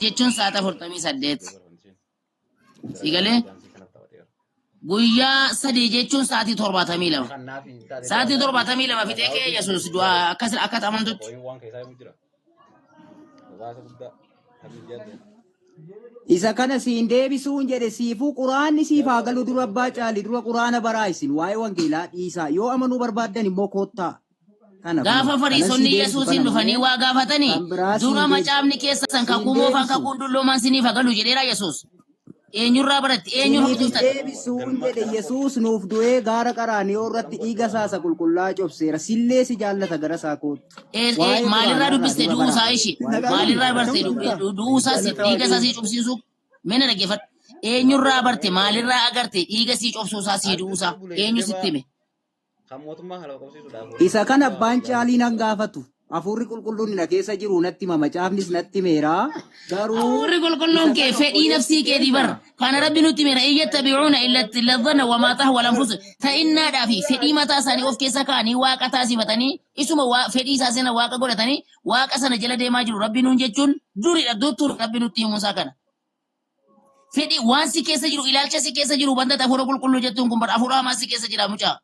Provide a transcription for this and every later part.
Jechuun sa'aata 48. Si galee guyyaa 3 jechuun sa'aatii 72. Sa'aatii 72 fixee ka'ee Yesuus du'aa akkas akka amantutti. Isa kana siin deebisuun jedhe siifuu quraanni siif haa galu dura abbaa caali dura quraana baraa isin waa'ee wangeelaa dhiisaa yoo amanuu barbaaddan immoo koottaa. Kana Gaafa kunoo kanan sii fariisonni deebisu Yesuusiin kana dhufanii malee waa gaafatanii kan biraa dura siin deebisu. macaafni keessan Siin kakuu moofaan deebisu. kakuun dulloomaan siniif haa galu jedheera Yesuus. Eenyurraa baratti? Eenyuun Siniif hin hordoftan? deebisuun jedhe Yesuus nuuf du'ee gaara qaraaniyoo irratti dhiiga isaa isa qulqullaa'aa cobseera. Sillee si jaallata gara isaa koottu. Waa'ee Maalirraa quraanaa irraa dubbiste dura du'uu baraa. isaa ishii? Waa'ee Maalirraa quraanaa barte akkam jirta? du'uu isaa dhiiga isaa sii cobsiisuu? Mee na dhaggeeffadhu. Eenyurraa barte? Maalirraa agarte? Dhiiga sii cobsuu isaa sii du'uu isaa? Eenyu sitti hime? Isa kana abbaan caalii nan gaafatu. Hafuurri qulqulluun na keessa jiru natti hima macaafnis natti himeera. Garuu Hafuurri qulqulluun isa kee kana fedhii obboleessi nafsii keetii keenya bar. Kana rabbi nutti himera. In yattabi'uuna illa dhanna wa maa tahwa al-anfus. Ta'innaadhaa fi fedhii mataa isaanii of keessa kaa'anii waaqa taasifatanii isuma fedhii isaa sana waaqa godhatanii waaqa sana jala deemaa jiru. Rabbi nuun jechuun duridha dur rabbi nutti himuusaa kana. Fedhii waan si keessa jiru ilaalcha si keessa jiru wanta hafuura qulqulluu jettuun kun bar hafuura hamaa si keessa jira mucaa.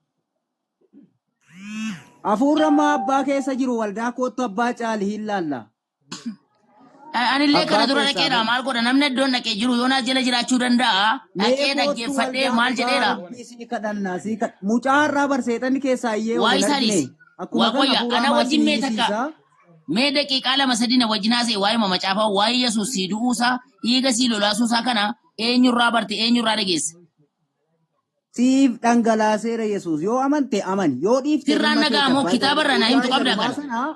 Hafuurri ammaa abbaa keessa jiru waldaa koottu abbaa caali hin laalla. Anillee kana Abbaa dura keessaa dhaqeera ba'i. maal godha namni iddoon dhaqee jiru yoonaas jala jiraachuu danda'a. Mee Dhaqee koottu dhaggeeffadhee waldaa maal dhugaa jedheera. rabbii sii kadhanna sii kadh mucaa irraa bar seexanni keessaa iyyee Waa wal hin isaa argine dhiisi. akkuma Waa kana qoyya hafuura ana hamaa wajjin sin mee takka iyyisiisa. mee daqiiqaa 2 3 na wajjin haasa'e waa'ee macaafaa waa'ee Yesuus sii du'uusaa dhiiga sii lolaasuusaa kana eenyurraa barte eenyurraa dhageesse. Siif dhangalaaseera Yesuus yoo amante amani yoo dhiifte Sirraan dhimma keeti dhaga'amoo abbaa caali kitaabarraa naa guyyaa himtu isa qabdaa dhumaa kana. sana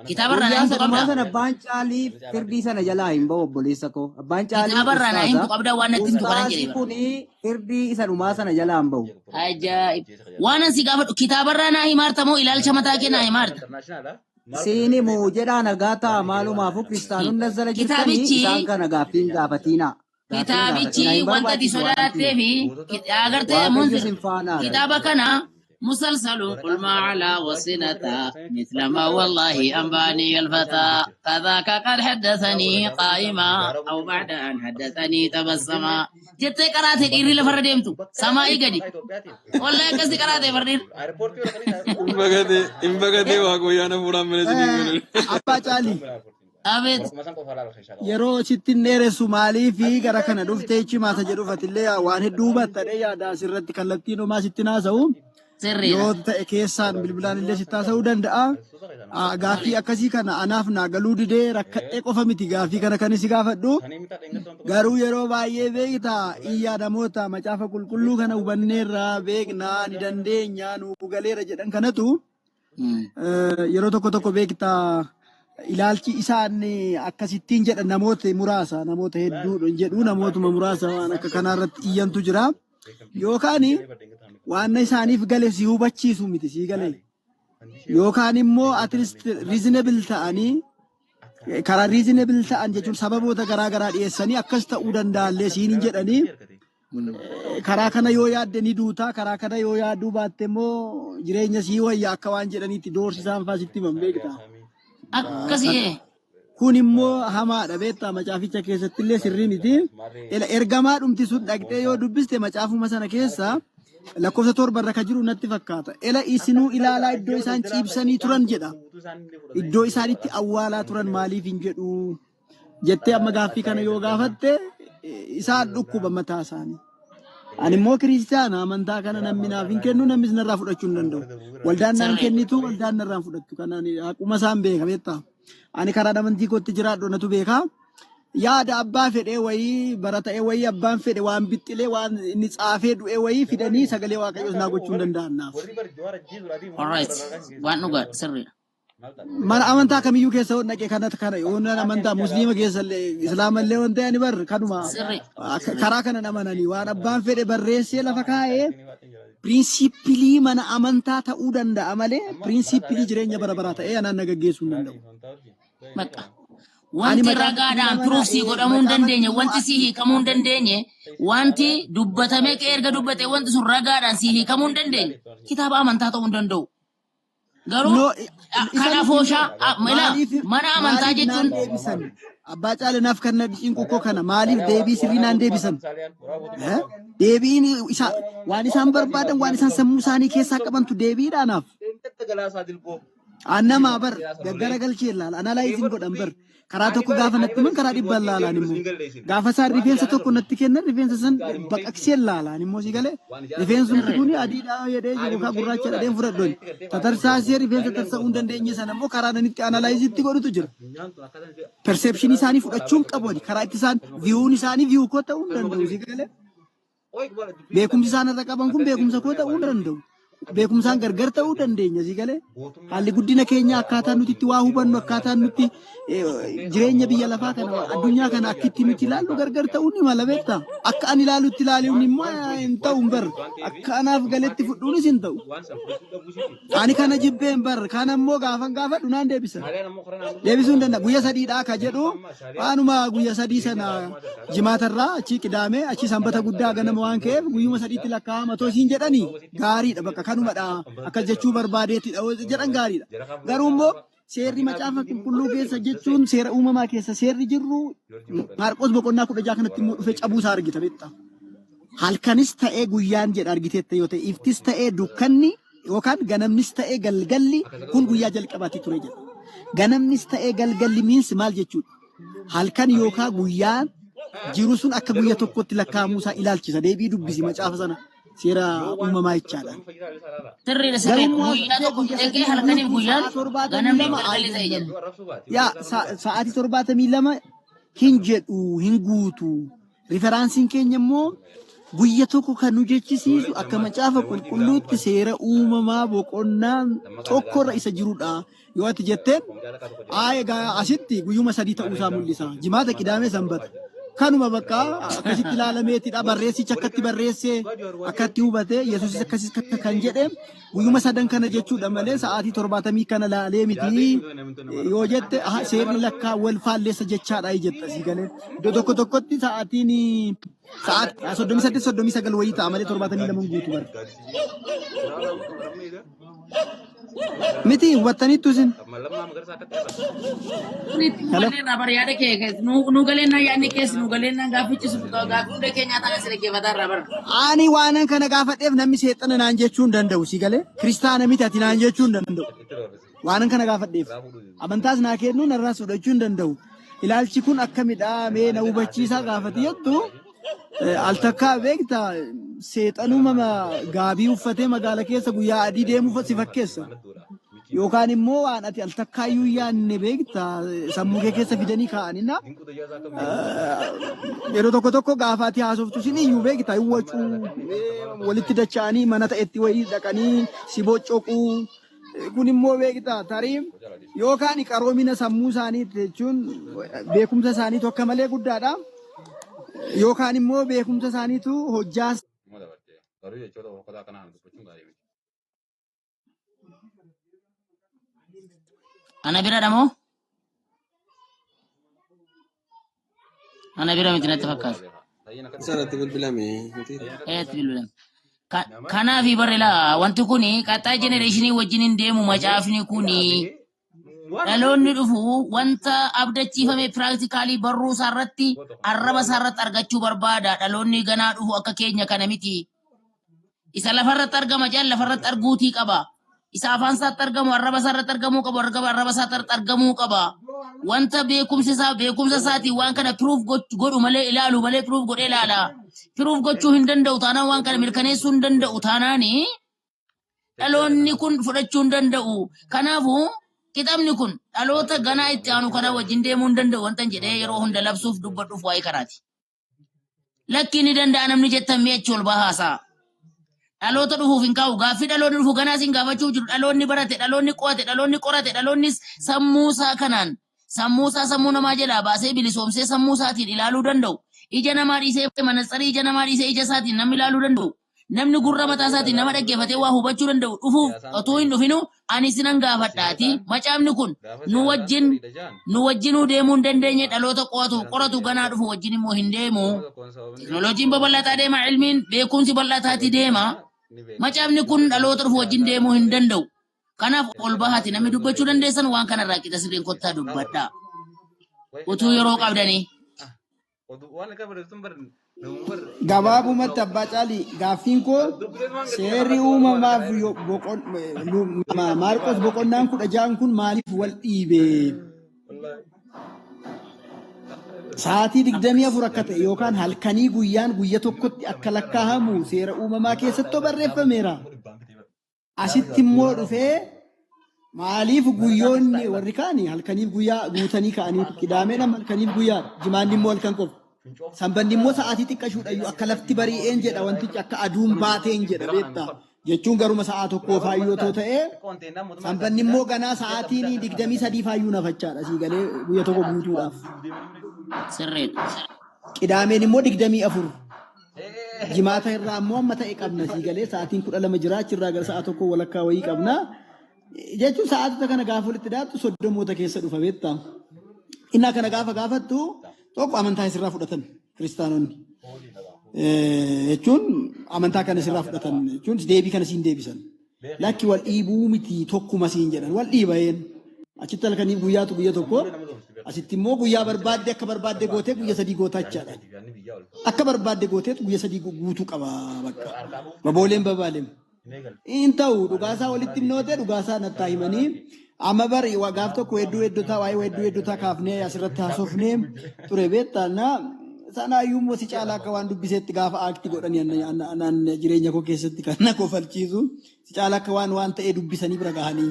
Kitaabarraa naa guyyaa himtu isa dhumaa qabdaa. sana abbaan caalii firdii sana jalaa hin ba'u obboleessa koo abbaan caalii Kitaabarraa naa himtu ustaaza qabdaa waan natti himtu kanan ustaazi jedhe bara. kuni firdii isa dhumaa sana jalaa hin ba'u. Ajaa'ib. Waan an si gaafadhu kitaabarraa naa himaarta moo ilaalcha mataa kee naa himaarta? Siin himu jedhaa nagaa ta'a maalumaafuu kiristaanonni as jala jirtanii Kitaabichi isaan kana gaaffii hin gaafatiinaa. Gaaffii hin kitaabichi gaafatinaa hin wanta ati barbaachisu waan sodaattee ta'eef. fi agartee Waaqayyo munzir sin faana haa ta'u. kitaaba kana مسلسل قل ما على وسنتا مثل ما والله أنباني الفتى كذاك قد حدثني قائما أو بعد أن حدثني تبسما جت قرأت إيري لفر ديمتو سماعي قدي والله قصدي قرأت فردين Hin baqatee waaqayyoon hafuuraan mana isinii godhu. Abbaa Caalii أبد yeroo sitti hin dheeressu maaliifi gara kana dhuftee cimaata jedhuuf atillee waan hedduu hubattadhee yaada asirratti kallattiin homaa sitti haasa'u سريرة yoo ta'e keessaan bilbilaan illee sitti haasa'uu danda'a. Gaaffii akkasii kana anaaf naa galuu didee rakkadhee qofa miti gaaffii kana kan si gaafadhu. Garuu yeroo baay'ee beektaa iyyaa namoota macaafa qulqulluu kana hubanneerraa beeknaa ni dandeenya nuu galeera jedhan kanatu yeroo tokko tokko beektaa ilaalchi isaan akkasittiin jedhan namoota muraasa namoota hedduu jedhu namootuma muraasa waan akka kanaarratti iyyantu jira. Yookaan waan isaaniif gale si hubachiisu miti si gale. Yookaan immoo at least reasonable ta'anii karaa reasonable ta'an jechuun sababoota garaa garaa dhiyeessanii akkas ta'uu danda'allee siin hin jedhanii karaa kana yoo yaadde ni duuta karaa kana yoo yaadduu baatte immoo jireenya sii wayya akka waan jedhaniitti doorsisaan fa'aa sitti himan beekta. Akkasii. Kun immoo hamaadha beektaa macaaficha keessatti illee sirrii miti. Ergamaa dhumti sun dhaqxee yoo dubbiste macaafuma sana keessa lakkoofsa 7 irra kan jiru natti fakkaata. Ela isinuu ilaalaa iddoo isaan ciibsanii turan jedha. Iddoo isaan itti awwaalaa turan maaliif hin jedhu jettee amma gaaffii kana yoo gaafatte isaan dhukkuba mataa isaanii. Ani immoo kiristaana amantaa kana namni naaf hin kennu namnis narraa fudhachuu hin danda'u. Waldaan naan kennitu waldaan narraa hin fudhattu. Kanaan haquma isaan beeka beektaa. Ani karaa amantii kootti jiraadhu natu beeka. Yaada abbaa fedhee wayii bara ta'ee wayii abbaan fedhe waan bixxilee waan inni tsaafee du'ee wayii fidanii sagalee waaqayyoos naa gochuu hin danda'an naaf. Alright. Waan dhugaa sirriidha. Mana amantaa kamiyyuu keessa yoo dhaqe kana kana yoo amantaa musliima keessa illee islaama illee waan ta'e ani bar kanuma Sirri. karaa kanan amananii waan abbaan fedhe barreessee lafa kaa'ee pirinsipilii mana amantaa ta'uu danda'a malee pirinsipilii jireenya bara baraa ta'ee anaan na gaggeessuu hin danda'u. Bakka. Ani Wanti macaafa ragaadhaan nama proof sii godhamuu hin dandeenye, macaafa wanti sii hiikamuu hin dandeenye, wanti dubbatamee ka'ee erga dubbate wanti sun ragaadhaan sii hiikamuu hin dandeenye, kitaaba amantaa ta'uu hin danda'u. Garuu No, kan isa miti afooshaa ilaa maaliif mana amantaa maaliif naan jechuun deebisan? Abbaa Caale naaf kan na cinqu koo kana maaliif deebii sirrii naan deebisan? Eh? Deebiin isa waan isaan barbaadan waan isaan sammuu isaanii keessaa qabantu deebiidha anaaf. Annamaa bar gaggara galchee ilaala. Analaayiziin godhan bar. Karaa tokko gaafa natti himan karaa dhibban laalaan immoo. Gaafa isaan rifeensa tokko natti kennan rifeensa san baqaqsee laalaan immoo si galee. Rifeensi kun adiidha jedhee jiru kaa gurraacha dhadheen fudhadhoon. Tatarsaasee rifeensa tarsa'uu hin dandeenye sana immoo karaa nanitti analaayiziitti godhutu jira. Perception isaanii fudhachuun qabu ani. Karaa itti isaan viyuun isaanii viyuu koo ta'uu hin danda'u si galee. Beekumsi isaan irra qaban kun beekumsa koo ta'uu hin danda'u. Beekumsaan gargar ta'uu dandeenya si galee. Haalli guddina keenya akkaataa nuti itti waa hubannu akkaataa nuti jireenya biyya lafaa kana addunyaa kana akkitti nuti ilaallu gargar ta'uu ni mala beektaa. Akka ani ilaalutti ilaaluun immoo hin ta'u hin bar. Akka anaaf galetti fudhuunis hin ta'u. Ani kana jibbeen bar. Kana immoo gaafan gaafadhu naan deebisa. Deebisuu hin danda'a. Guyya sadiidhaa ka jedhu waanuma guyya sadii sana jimaatarraa achi qidaamee achi sanbata guddaa ganama waan ka'eef guyyuma sadiitti lakkaa'ama otoo isiin jedhanii gaariidha bakka kanumadha akkas jechuu barbaadeetidha jedhan gaariidha. Garuu immoo seerri macaafa qulqulluu keessa jechuun seera uumamaa keessa seerri jirru Maarqos boqonnaa 16 kanatti immoo dhufe cabuu isaa argita beektaa. Halkanis ta'ee guyyaan jedha argiteetta yoo ta'e iftis ta'ee dukkanni yookaan ganamnis ta'ee galgalli kun guyyaa jalqabaatti ture jedha. Ganamnis ta'ee galgalli means maal jechuudha? Halkan yookaan guyyaan jiru sun akka guyya tokkotti lakkaa'amuu isaa ilaalchisa. Deebii dubbisi macaafa sana seera uumamaa jechaadha. Sirriidha Garuu sirriidha. immoo as Guyyaa dhufee tokko guyya dhaqee sadii halkaniif guutuu guyyaan sa'a torbaatamii ganamniif lama galgalli ta'e ayyaanna. jedha. Yaa sa'aatii 72 hin jedhu hin guutu. Riferaansiin keenya immoo guyya tokko kan nu jechisiisu akka macaafa qulqulluutti seera uumamaa boqonnaa tokkorra isa jirudha. Yoo ati jetteen haa egaa asitti guyyuma sadii ta'uusaa mul'isa. Jimaata qidaamee sanbata. Kanuma bakka akkasitti ilaalameetidha. Barreessichi akkatti barreessee akkatti hubatee Yesuusis akkasis kan jedhe guyyuma sadan kana jechuudha malee sa'aatii 70 kana laalee miti yoo jette aha, seerri lakkaa wal faalleessa jechaadha jetta sii galee. Iddoo tokko tokkotti sa'aatiin sa'aatii 38 39 wayii ta'a malee 72 guutu bara. Miti hubattaniittu isin. Sirriitti Hello. hubannee irraa bara yaada kee nu galeennaa yaadni kees nu galeennaa gaaffichi sun gaaffii hunda keenyaa taana si dhaggeeffataa irraa bara. Ani waanan kana gaafadheef namni seexana naan jechuu hin danda'u si galee kiristaana miti ati naan jechuu hin danda'u. Waanan kana gaafadheef amantaas naa kennuu narraas fudhachuu hin danda'u. Ilaalchi kun akkamidha mee na hubachiisaa gaafate jettu al takkaa beekta seexanuma gaabii uffatee magaala keessa guyyaa adii deemuu si fakkeessa. Yookaan immoo waan ati al takkaayyuu yaadne beekta sammuu kee keessa fidanii kaa'anina. Yeroo tokko tokko gaafa ati haasoftu sin iyyuu beekta hin wacuu walitti dacha'anii mana ta'etti wayii dhaqanii si boccoquu. Kun immoo beekta tarii yookaan qaroomina sammuu isaaniiti jechuun beekumsa isaaniitu akka malee guddaadha. Yookaan immoo beekumsa isaaniitu hojjaa Ana bira moo? Ana bira miti natti fakkaata. Sanatti bilbilame miti. Eetti bilbilame. Kanaafi barreela wanti kuni qaxxaa jenereeshinii wajjin hin deemu macaafni kuni dhaloonni dhufu wanta abdachiifame piraaktikaalii barruu isaarratti arraba isaarratti argachuu barbaada. Dhaloonni ganaa dhufu akka keenya kana miti. Isa lafarratti argama jedhan lafarratti arguutii qaba. Isa afaan isaatti argamu arraba isaarratti argamuu qabu arraba isaarratti argamuu qaba. Wanta beekumsi isaa beekumsa isaatiin waan kana proof godhu malee ilaalu malee proof godhee ilaala. Proof gochuu hin danda'u taanaan waan kana mirkaneessuu hin danda'u taanaani dhaloonni kun fudhachuu hin danda'u. Kanaafuu kitaabni kun dhaloota ganaa itti aanu kana wajjin deemuu hin danda'u wanta jedhee yeroo hunda labsuuf dubbadhuuf waa'ee kanaati. Lakki ni danda'a namni jettan mi'achi ol bahaasaa. Dhaloota dhufuuf hin kaa'u. Gaaffii dhaloonni dhufu ganaas hin gaafachuu jiru. Dhaloonni barate, dhaloonni qo'ate, dhaloonni qorate, dhaloonnis sammuu isaa kanaan sammuu isaa sammuu namaa jalaa baasee bilisoomsee sammuu isaatiin ilaaluu danda'u. Ija namaa dhiisee manatsarii ija namaa dhiisee ija isaatiin namni ilaaluu danda'u. Namni gurra mataa isaatiin nama dhaggeeffatee waa hubachuu danda'u dhufuuf otoo hin dhufinu ani sinan gaafadhaati. Macaafni kun nu wajjin nu wajjinuu deemuu hin dandeenye dhaloota qo'atu qoratu ganaa dhufu wajjin immoo hin deemu. Teknooloojiin babal'ataa deema, ilmiin beekumsi bal'ataati deema. Macaafni kun dhaloota dhufu wajjin deemuu hin danda'u. Kanaaf ol bahaati namni dubbachuu dandeessan waan kanarraa qixa sirriin kottaa dubbadhaa. Utuu yeroo qabdanii. Gabaabumatti abbaa caalii gaaffiin koo seerri uumamaaf Maarqos boqonnaan 16 kun maaliif wal dhiibe? Sa'aatii 24 akka ta'e yookaan halkanii guyyaan guyya tokkotti akka lakkaa'amu seera uumamaa keessatti barreeffameera. Asitti immoo dhufee maaliif guyyoonni warri kaanii halkaniif guyyaa guutanii ka'anii qidaameen amma halkaniif guyyaadha. Jimaanni immoo halkan qofa. Sanbanni immoo sa'aatii xiqqashuudhayyuu akka lafti bari'een jedha wantichi akka aduun baateen jedha beektaa. Jechuun garuma sa'a tokkoo faayyoo otoo ta'ee sanbanni immoo ganaa sa'aatiin 23 faayyuu nafachaadha sii galee guyya tokko guutuudhaaf. Sirriidha. Qidaameen immoo 24. Jimaata irraa immoo amma ta'e qabna sii galee sa'aatiin 12 jira achirraa gara sa'a tokko walakkaa wayii qabna. Jechuun sa'aatota kana gaafa walitti daattu soddomoota keessa dhufa beektaa. Innaa kana gaafa gaafattu tokko amantaa isirraa fudhatan kiristaanonni. Jechuun amantaa kana isirraa fudhatan jechuun deebii kana siin deebisan. Lakki wal dhiibuu miti tokkuma siin jedhan wal dhiibayeen. Achitti halkaniif guyyaatu guyya tokko asitti immoo guyyaa barbaadde akka barbaadde gootee guyya sadii gootaa jechaadha. Akka barbaadde gooteetu guyya sadii guutuu qaba bakka. Babooleen babaaleem. Hin ta'u dhugaasaa walitti himnoote dhugaasaa nattaa himanii amma bari gaaf tokko hedduu hedduutaa waa'ee hedduu hedduutaa kaafnee asirratti haasofnee ture beektaa na sanaayyuu immoo si caalaa akka waan dubbiseetti gaafa aakti godhanii anaan jireenya koo keessatti kan na kofalchiisu si caalaa akka waan ta'ee dubbisanii bira gahanii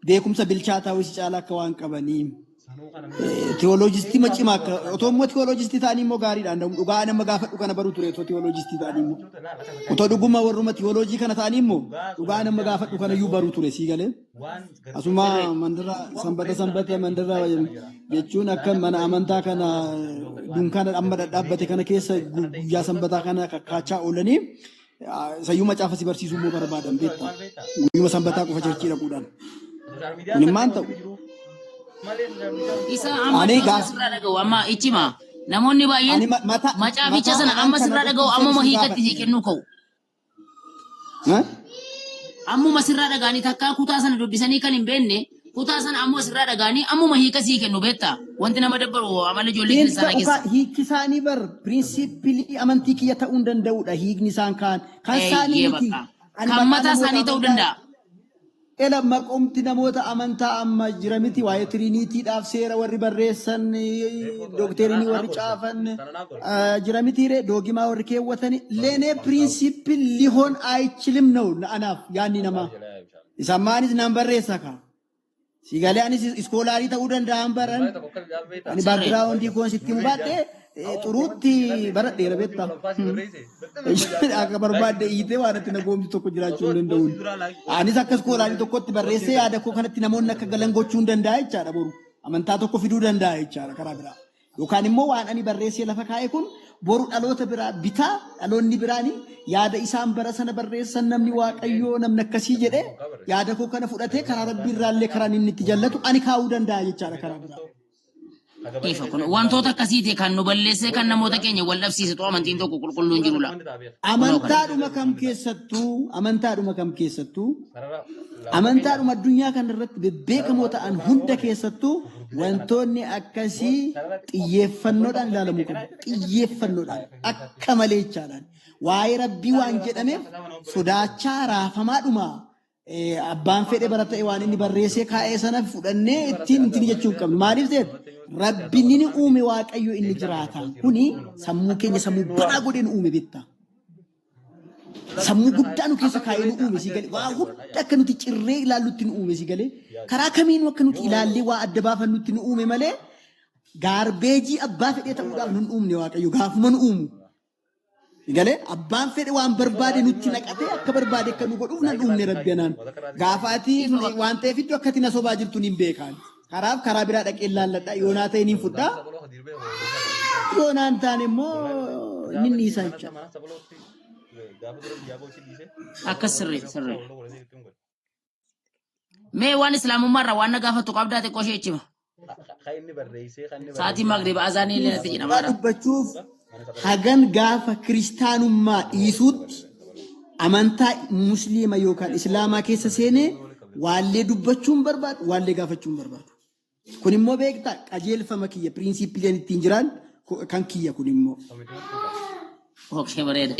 beekumsa bilchaataa si caalaa akka waan qabanii. Tiyooloojistii cimaa akka otoo immoo tiyooloojistii ta'anii immoo gaariidha. Dhugaa nama gaafadhu kana baru ture otoo tiyooloojistii ta'anii immoo. Otoo dhuguma warruma tiyooloojii kana ta'anii immoo dhugaa nama gaafadhu kana iyyuu baru ture sii galee. Asuma mandara sanbata sanbata mandara jechuun akka mana amantaa kana dunkaana amma dhadhaabbate kana keessa guyyaa sanbataa kana kakkaachaa oolanii sayyuu macaafa si barsiisuu immoo barbaadan beektaa. Guyyuma sanbataa qofa cherchii dhaquudhaan. Kun immaan ta'u. Isa amma Ani iddoo gaaf sirraa dhaga'u amma ichima namoonni baay'een ani macaaficha mataa sana afaan amma kana sirraa dhaga'u dhukkubseen ammuma si hiikatti sii gaafadhe. kennuu ka'u. Ammuma sirraa dhaga'anii takkaa kutaa sana dubbisanii kan hin beekne kutaa sana ammoo sirraa dhaga'anii ammuma hiika sii kennu beektaa wanti nama dabbaru amala ijoollee kiristaanaa keessa. Hiikki isaanii bar pirinsipilii amantii kiyya ta'uu hin danda'udha hiikni isaan kaan. Kan isaanii Eeyyee miti. bakka. Ani Kan maqaa mataa namoota isaanii ta'uu amantaa danda'a. Ela maqumti namoota amantaa amma jira miti waa'ee tiriiniitiidhaaf seera warri barreessan dookteerinii warri caafan jira mitiire doogimaa warri keewwatan leenee pirinsipil lihoon አይችልም ነው anaaf yaanni namaa. Isamaanis nan barreessa ka. Sigalee anis iskoolaarii ta'uu danda'an baran. Ani baakgiraawundii koon sitti himu baadhee xuruutti baradheera beektaa. Akka barbaadde iitee waan itti na goomsu tokko jiraachuu hin danda'u. Anis akka iskoolaarii tokkotti barreessee yaada koo kanatti namoonni akka galan gochuu hin danda'a jechaadha boru. Amantaa tokko fiduu danda'a jechaadha karaa biraa. Yookaan immoo waan ani barreessee lafa kaa'e kun boru dhaloota biraa bitaa dhaloonni biraanii yaada isaan bara sana barreessan namni waaqayyoo namni akkasii jedhee yaada koo kana fudhatee karaa rabbii irraallee karaan inni itti jallatu ani kaa'uu danda'a jechaadha karaa biraa. Ifa kun wantoota akkasiiti kan nu balleessee kan namoota keenya wal dhabsiise amantiin tokko qulqulluun jiru la. Amantaadhuma kam keessattuu amantaadhuma kam keessattuu amantaadhuma addunyaa kana irratti bebbeekamoo ta'an hunda keessattuu wantoonni akkasii xiyyeeffannoodhaan ilaalamuu qabu. Xiyyeeffannoodhaan akka malee jechaadhaan. Waa'ee rabbii waan jedhameef sodaachaa raafamaadhuma abbaan fedhe bara ta'e waan inni barreessee kaa'ee sana fudhannee ittiin ittiin jechuu hin qabnu. Maaliif ta'eef rabbi inni uume waaqayyo inni jiraata. Kuni sammuu keenya sammuu banaa godhee nu uume beektaa. Sammuu guddaa nu keessa kaa'ee nu uume sii galee waa hunda akka nuti cirree ilaallutti nu uume sii galee karaa kamiinuu akka nuti ilaallee waa adda baafannutti nu uume malee gaarbeejii abbaa fedhee ta'uudhaaf nun uumne waaqayyo gaafuma nu uumu. Galee abbaan fedhe waan barbaade nutti naqatee akka barbaade akka nu godhuuf nan uumne rabbi anaan. Gaafa ati waan ta'eef iddoo akkati na sobaa jirtu nin beekaan. Karaaf karaa biraa dhaqee laalladha yoonaa ta'e nin fudhaa yoonaan taane immoo nin dhiisaa jechuudha. Akkas sirrii sirrii. Mee waan islaamummaa irraa waan na gaafattu qabdaa xiqqoo ishee ichima. Sa'aatii magriba azaanii illee natti Dhugaa jedhamaadha. dubbachuuf hagan gaafa kiristaanummaa dhiisuutti amantaa musliima yookaan islaamaa keessa seenee waallee dubbachuun barbaadu waallee gaafachuun barbaadu. Kun immoo beektaa qajeelfama kiyya piriinsiippileen ittiin jiran kan kiyya kun immoo. Okay, bareeda.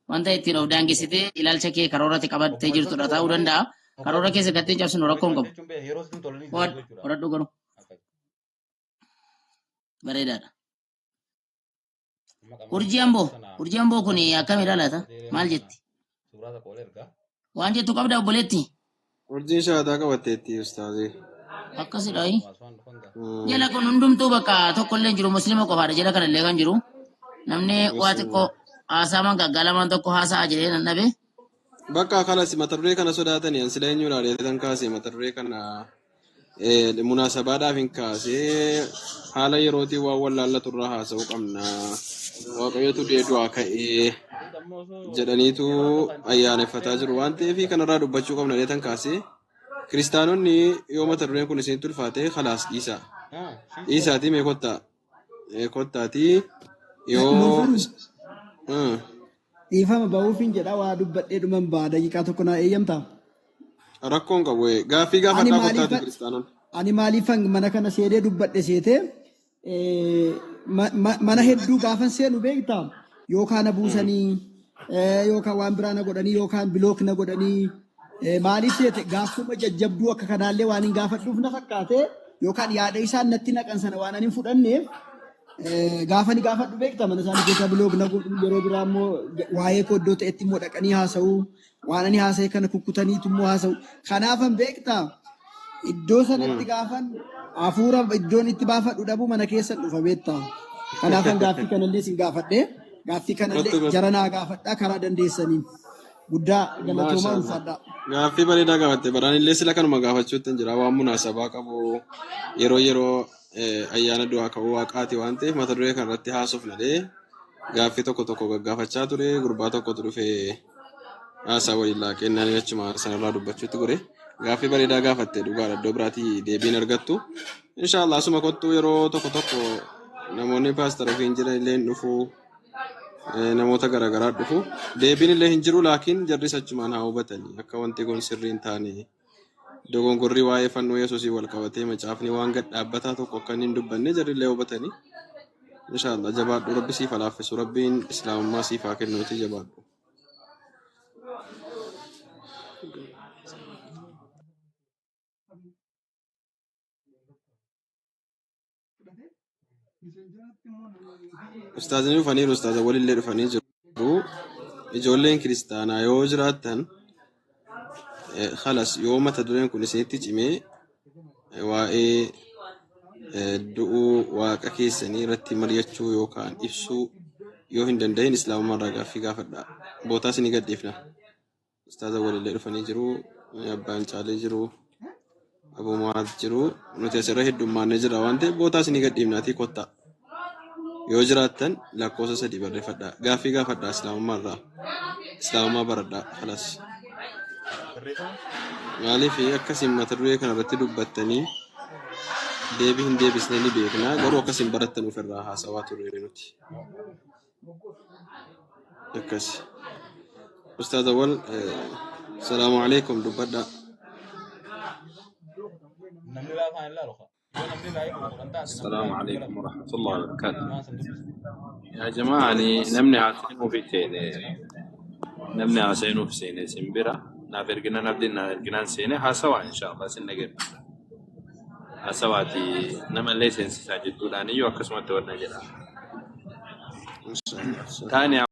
Wanta ittiin of daangessitee ilaalcha kee karooratti qabattee jirtudha ta'uu danda'a. Karoora keessa gattee cabsinu rakkoo hin qabu. Horadhu garuu. Bareedaadha. Urjii Amboo. Urjii Amboo kun akkamidha laata? Maal jetti? Waan jettu qabda obboleetti? Urjiin shahaadaa qabatteetti ustaazee. Akkasidha. Jala kun hundumtuu bakka tokkollee hin jiru musliima qofaadha jala kanallee kan jiru. Namni waa xiqqoo haasaaman gaggaalamaan tokko haasa'a jedhee nan dhabe. Bakka kanas mata duree kana sodaatanii an sila eenyuun adeetan kaase mata duree kana munaasabaadhaaf hin kaasee haala yerootiin waan wallaallatu irraa haasa'uu qabna. Waaqayyotu du'aa ka'ee jedhaniitu ayyaaneffataa jiru waan ta'eef kanarraa dubbachuu qabna adeetan kaasee kiristaanonni yoo mata dureen kun isinitti ulfaate khalaas dhiisaa. Dhiisaatii mee kottaa. Kottaatii yoo Monfuru dhiifama ba'uufin jedha waa dubbadhee dhuman ba'a daqiiqaa tokko naa eeyyamtaa? Rakkoon qabu gaaffii Ani gaafadhaa kottaatii maaliifan kiristaanonni. ani maaliifan mana kana seenee dubbadhe seetee mana hedduu gaafan seenu beektaa yookaan na buusanii yookaan waan biraa na godhanii yookaan block na godhanii maaliif seete gaaffuma jajjabduu akka kanaallee waan hin gaafadhuuf na fakkaate yookaan yaada isaan natti naqan sana waan ani hin fudhanneef gaafa ni gaafadhu beektaa mana isaanii keessaa block na godhu yeroo biraa immoo waa'ee koo iddoo ta'etti immoo dhaqanii haasa'uu waan ani haasa'e kana kukkutaniitu immoo haasa'u kanaafan beektaa iddoo sanatti gaafan hafuura iddoon itti baafadhu dhabuu mana keessan dhufa beektaa. Kanaafan gaaffii kanallee sin gaafadhe gaaffii kanallee Kottu kottu. jara naa gaafadhaa karaa dandeessaniin guddaa galatoomaa Maashaallah. ulfaadhaa. Gaaffii bareedaa gaafatte. Baraan illee sila kanuma gaafachuutti hin jira. Waan munaasabaa qabu yeroo yeroo ayyaana du'aa ka'uu waaqaati waan ta'eef mata duree kanarratti haasofnadhee gaaffii tokko tokko gaggaafachaa ture. Gurbaa tokkotu dhufee haasaa waliin laaqennaan achuma sanarraa dubbachuutti gore. Gaaffii bareedaa gaafatte dhugaadha. Iddoo biraatii deebiin argattu. Inshaallah asuma kottu yeroo tokko tokko namoonni paastara ofiin jiran illee hin dhufu. Namoota garaagaraa dhufu. Deebiin illee hin jiru laakiin jarris achumaan haa hubatanii akka wanti kun sirrii hin taane dogongorri waa'ee fannoo Yesuusii wal qabatee macaafni waan gad dhaabbataa tokko akka inni hin dubbanne jarri illee hubatanii. Inshaallah jabaadhu rabbi siif haa laaffisu rabbiin islaamummaa siif haa kennuuti jabaadhu. Ustaazni dhufaniiru ustaaza walillee dhufanii jiru. Ijoolleen kiristaanaa yoo jiraattan khalas yoo mata dureen kun isinitti cimee waa'ee du'uu waaqa keessanii irratti mari'achuu yookaan ibsuu yoo hin danda'in islaamummaa irraa gaaffii gaafadhaa. Bootaa isinii gadhiifna. Ustaaza walillee dhufanii jiru. Abbaan caalee jiru. Abuu Mu'aaz jiru. Nuti asirra heddummaannee jira waan ta'eef bootaa isinii gadhiifnaatii kottaa. Yoo jiraattan lakkoofsa sadii barreeffadhaa. Gaaffii gaafadhaa islaamummaa irraa. Islaamummaa baradhaa. Khalas. Maaliif akkasiin mata duree kana irratti dubbattanii deebii hin deebisne ni beekna. Garuu akkasiin barattan ofirraa haasawaa turre nuti. Akkas. Ustaaz Awwal, salaamu alaikum dubbadhaa. السلام عليكم ورحمة الله وبركاته يا جماعة أني نمني عسينو في سيني نمني عسينو في سيني سنبرة نافرقنا نبدي نافرقنا سيني حاسوا إن شاء الله سنقر حاسواتي نما ليس ساجد دولاني يوكسمت ورنجلا Inshaallah. تاني.